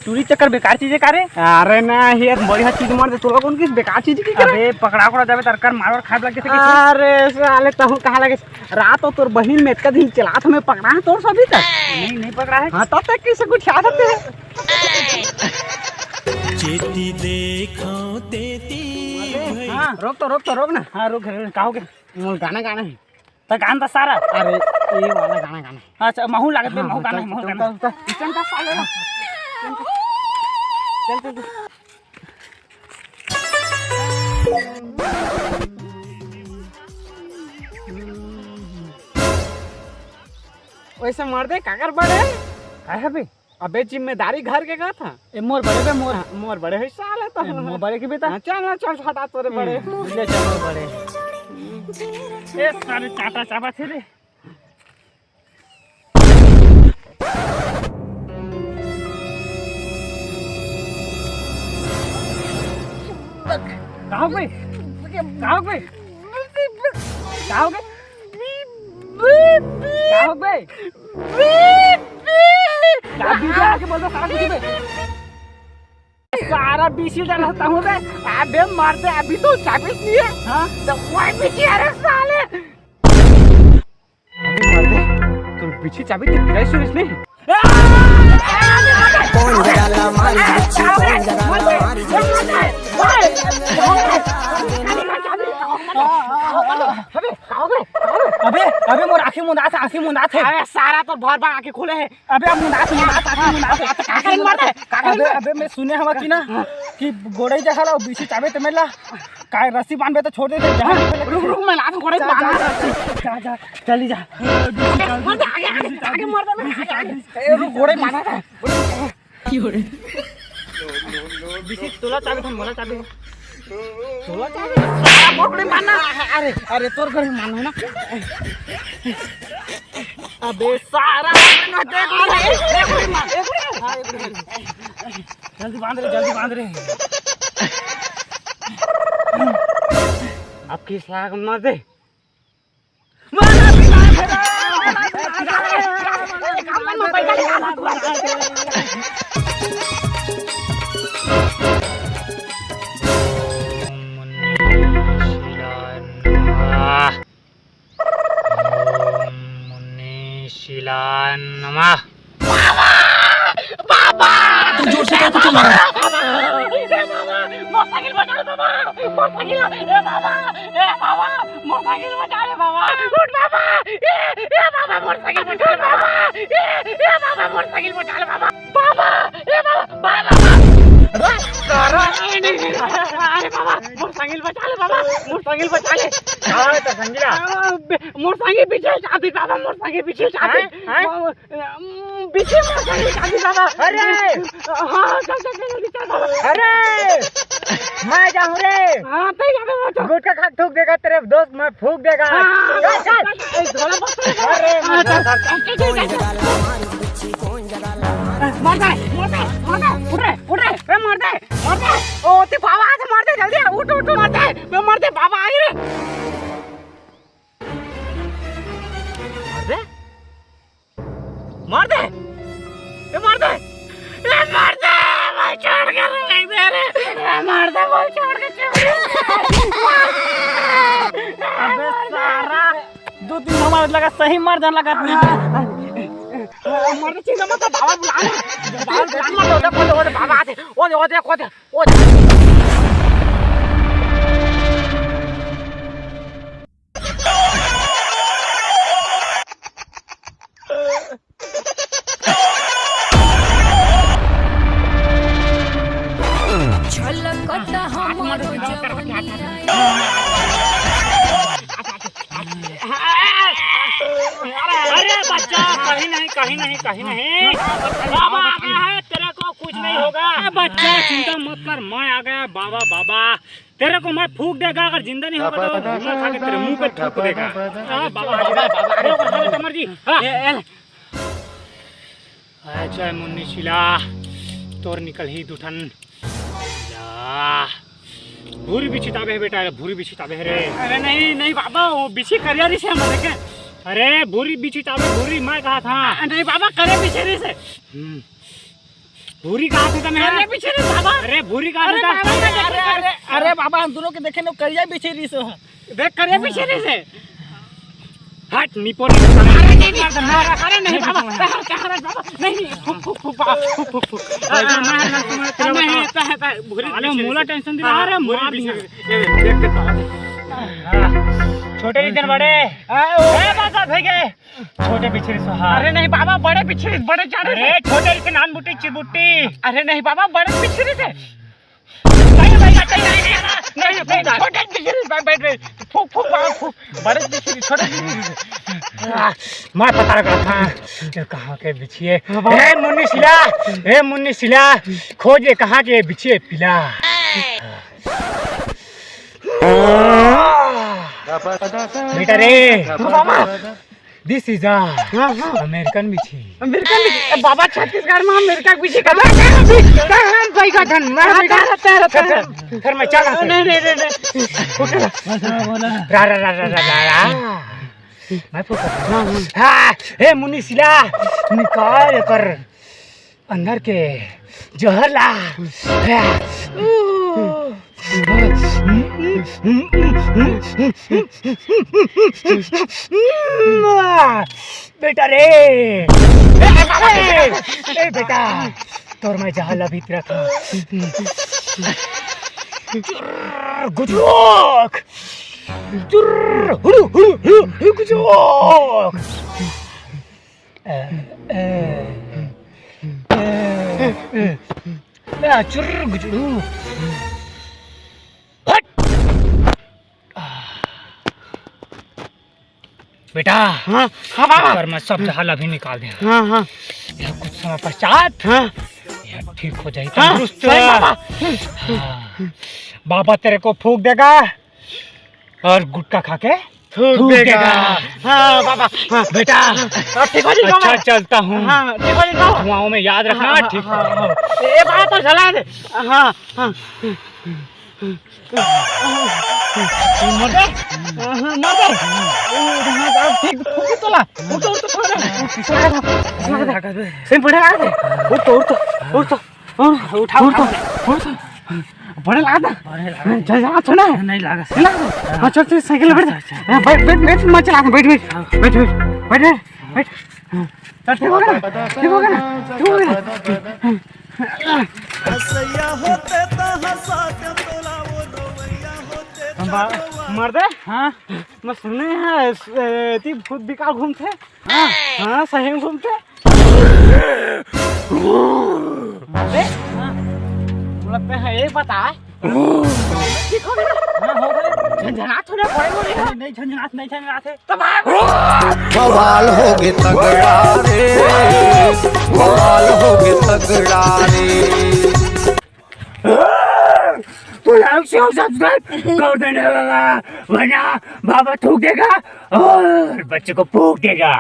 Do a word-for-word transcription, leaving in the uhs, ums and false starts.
टूरी चक्कर बेकार चीज हे का रे? अरे ना, ये बढ़िया चीज मार दे, तोला कोन किस बेकार चीज के करे? अबे पकड़ा, पकड़ा जाबे, तरकर मार और खाए लग जथे। अरे साले, तहूँ कहाँ लगे? रात हो तोर बहिन में इतका दिन चलात हमें पकड़ा है तोर सभी तक। नहीं, नहीं पकड़ा है। हाँ, तब तक कैसे कुछ आ सकते हैं? जेती देखो तेती भई। हाँ, रोक तो, रोक तो, रोक ना। हाँ, रोक, रोक, का हो गया? मोर गाना गाना है। त गान त सारा। अरे, ये वाला गाना गाना है। अच्छा, महू लागत बे, हाँ, महू हाँ, गाना है, चल, महू चल, गाना। चल, चल। चल, चल, साले। चल, चल, चल। वैसे मर दे, काकर बड़े? काय हे बे? अबे जिम्मेदारी घर के का था? ए, मोर बड़े बे, मोर। हाँ, मोर बड़े है साले तो। ए, मोर बड़े की बेटा। हाँ, चल ना, चल, हटा तोरे ए, बड़े। ले चल, मोर बड़े। ए, साले चाटा चाबा थे रे। का हो गए? का हो गए? का हो गए? का हो गए? का बीबी आके बोल दो सारा कुछ बे। सारा बीसी डाला था हूँ बे। अबे मर दे, अभी तो चाबी नहीं है। हाँ? तो कोई बीसी, अरे साले। अबे मर दे, तोर बीसी चाबी ते पिराई सुरेश नहीं। कौन जगह ला मारी बिच्छी, कौन जगह ला मारी बिच्छी। अबे, अबे, मोर आँखी मुंदात हे, आँखी मुंदात हे। अबे सारा तो भर बार आँखी खुले हे। अबे अब मुंदात, मुंदात, आँखी मुंदात हे। काकर मर दे, काकर अबे, मर दे। अबे मैं सुने हवा कि ना, कि गोड़ई जगह ला, बीसी चाबी ते मेला, काय रस्सी बांधबे तो छोड़ दे, जा। रुक, रुक, मैं लात हूँ, गोड़ई जा, बांध। जा, जा, जा, जा, चली जा। मर दे, आगे, आगे, आगे मर दे, आगे, आगे। ए, रुक, गोड़ई बांधा था। बीसी तोला चाबी था, मोला चाबी। तोला चाबी? सारा गोड़ई मारना। अरे, अरे, तोर गोड़ई मारना है ना। अबे सारा, देख ले, एक गोड़ई मार, एक गोड़ई मार। हाँ, एक गोड़ई मार। जल्दी बांध रे, जल्दी बांध रे। अब किस लायक मार दे। ओम मुन्नी शिलाय नमः। ओम मुन्नी शिलाय नमः। बाबा! बाबा! तू जोर से क्या कुछ मारा? बाबा! ए बाबा! मोटरसाइकिल बचा लो बाबा! मोटरसाइकिल! ए बाबा! ए बाबा! मोटरसाइकिल बचा ले बाबा! उठ बाबा! ए, ए बाबा! मोटरसाइकिल बचा ले बाबा! ए, ए बाबा! मोटरसाइकिल बचा ले बाबा! बाबा! ए बाबा! बाबा! अरे बाबा! मोटरसाइकिल बचा ले बाबा! मोटरसाइकिल बचा ले! कहाँ है तो संगीला? मोटरसाइकिल पीछे चाबी बाबा, मोटरसाइकिल पीछे चाबी। हैं? हैं? पीछे मोटरसाइकिल चाबी बाबा। अरे! हाँ, चल, चल, चल, चल, चल बाबा। अरे! मैं जाऊँ रे। हाँ, तै जाबे वो तो। गुटखा खा थूक देगा तेरे दोस्त, मैं फूक देगा। हाँ, चल, चल। ए, झोला बस। अरे, हाँ, चल, चल, चल, चल, चल। मर जाए, मर जाए, मर जाए। उठ रे, उठ रे, ए, मर जाए, मर जाए। ओ, ते बाबा आज मर दे, जल्दी उठ, उठ, मर जाए। मैं मर दे, बाबा आ गए रे। मर दे, मर दे, ए, मर दे, ए, मर दे, मैं छोड़ के नहीं दे रे, ए, मर दे, मैं छोड़ के चल। अबे सारा, दो तीन हमारे लगा सही मर जाने लगा। मर दे, चिंता मत कर, बाबा बुला ले, बाबा बुला ले, वो देख, वो देख, वो देख, बाबा आते, वो देख, वो देख, वो देख, वो देख। छलकत हमरो जवनिया। अरे बच्चा, कहीं नहीं, कहीं नहीं, कहीं नहीं। बाबा आ गया है, तेरे को कुछ नहीं होगा। ए बच्चा, चिंता मत कर, मैं आ गया, बाबा, बाबा। तेरे को मैं फूक देगा, अगर जिंदा नहीं होगा तो मैं खा के तेरे मुंह पे थूक देगा। हाँ, बाबा, बाबा, बाबा, अरे, बाबा, बाबा, मर जी। हाँ। ए, ए, ले। ए, जय मुन्नी शिला, तोर निकल ही दुठन। या। भूरी बिछी ताबे है बेटा, भूरी बिछी ताबे है रे। अरे नहीं, नहीं बाबा, वो बिछी करिया रही से हमारे के। अरे, भूरी बिछी ताबे, भूरी मैं कहा था। नहीं बाबा, करे बिछी रही से। हम्म। भूरी कहाँ थे तमे? अरे पीछे रे बाबा। अरे भूरी कहाँ थे? अरे, अरे, अरे बाबा, हम दोनों के देखे न करिया पीछे रही सो। देख करिया पीछे रही से। हट निपोर। अरे नहीं, नहीं, अरे नहीं बाबा, अरे बाबा, नहीं, नहीं, फुक, फुक, फुक, बाबा, फुक, फुक, फुक। अरे, अरे, अरे, अरे, अरे, भूरी अरे, पीछे मोला रही से। Tension दिला, हाँ, अरे, भूरी मार पीछे दिया। रही से। ये, ये, देख के तो। छोटे रिहिस तेन बड़े। ए, बाबा, भाई के। छोटे पीछे रहिस। अरे नहीं बाबा, बड़े पीछे रहिस, बड़े चाड़े अरे, छोटे रहिस तेन नान बुट्टी चिरबुट्टी। अरे नहीं बाबा, बड़े पीछे रहिस। नहीं, नहीं, नहीं, नहीं, नहीं, नहीं, नहीं, छोटे पीछे रहिस, बैठ, बैठ, बैठ। फूक, फूक, बाबा, फूक। बड़े पीछे रहिस, छोटे पीछे रहिस। आ, मैं पता लगा था, ये कहाँ के बिछिए। बाबा। ए, मुन्नी सिला, ए, मुन्नी सिला, खोज ये कहाँ के बिछिए पिला। बेटा रे, बाबा। This is a हाँ, हाँ। American बिछी। अमेरिकन बिछी? ए, बाबा, छत्तीसगढ़ में अमेरिका के बिछी का? कहाँ भाई का धन? मैं हाँ, बेटा, तैरा, तैरा, तैरा। फिर, फिर मैं चला। नहीं, नहीं, नहीं, नहीं। रा, रा, रा। मैं फुक हाँ, हाँ। हाँ, हे मुन्नी सिला, निकाल कर अंदर के जहर ला। बेटा रे, ए, ए, ए बेटा, तोर मैं जहर ला भीतर रखा। चुर्र, गुजरोक। चुर्र, हुड़ू, हुड़ू, हुड़ू, हुड़ू, गुजरोक। ए, ए, ए, ए, ए, चुर्र गुजरू। हट। बेटा, हाँ, हाँ, बाबा। पर मैं सब जहर अभी निकाल दे। हाँ, हाँ। यह कुछ समय पश्चात हाँ। यह ठीक हो जाएगी, हाँ, तंदुरुस्त। सही बाबा। हाँ। बाबा तेरे को फूक देगा और गुटखा खा के थूक थूक देगा। देगा। हाँ, बाबा, हाँ। बेटा, हाँ, ठीक हो जाएगा, अच्छा, बाबा। चलता हूँ। हाँ, ठीक हो जाएगा, बाबा। दुआओं में याद रखना, हाँ, हाँ, ठीक हो हाँ, जाएगा। हाँ। ए, बाबा, तो जला दे। हाँ, हाँ। मर दे। हाँ, मर दे। ओ, हाँ, अब ठीक, फूक तो ला। उठ, उठ, उठ, उठ। सही बढ़िया लगा दे। उठ तो, उठ तो, उठ तो। और उठा, उठा। उठ तो। बड़े लागत हे। बड़े लागत हे। चल, जा, चल ना। नहीं लागत हे। नहीं लागत हे। हाँ, चल, चल, साइकिल में बैठ। अच्छा, अच्छा। हाँ, बैठ, बैठ, बैठ, मैं चला दूँ, बैठ, बैठ। हाँ। बैठ, बैठ, बैठ, बैठ। हाँ। चल, ठीक हो गया ना? ठीक हो गया ना? ठीक हो गया ना? हम बा-, मर दे? हाँ। मैं सुने हैं, ए, ती भूत बिका घूमते? हाँ। हाँ, सही में घूमते? अबे, हाँ। बोलते हैं, ये बता। ठीक हो गया? हाँ, हो गया। झनझनात हो रहा है, बड़े हो रहे हैं। नहीं, नहीं, झनझनात, नहीं झनझनात है। तो भाग। बवाल होगे तगड़ा रे, बवाल होगे तगड़ा रे। तो लाइक, शेयर, सब्सक्राइब कर देने वाला, वरना बाबा थूक देगा और बच्चे को फूक देगा।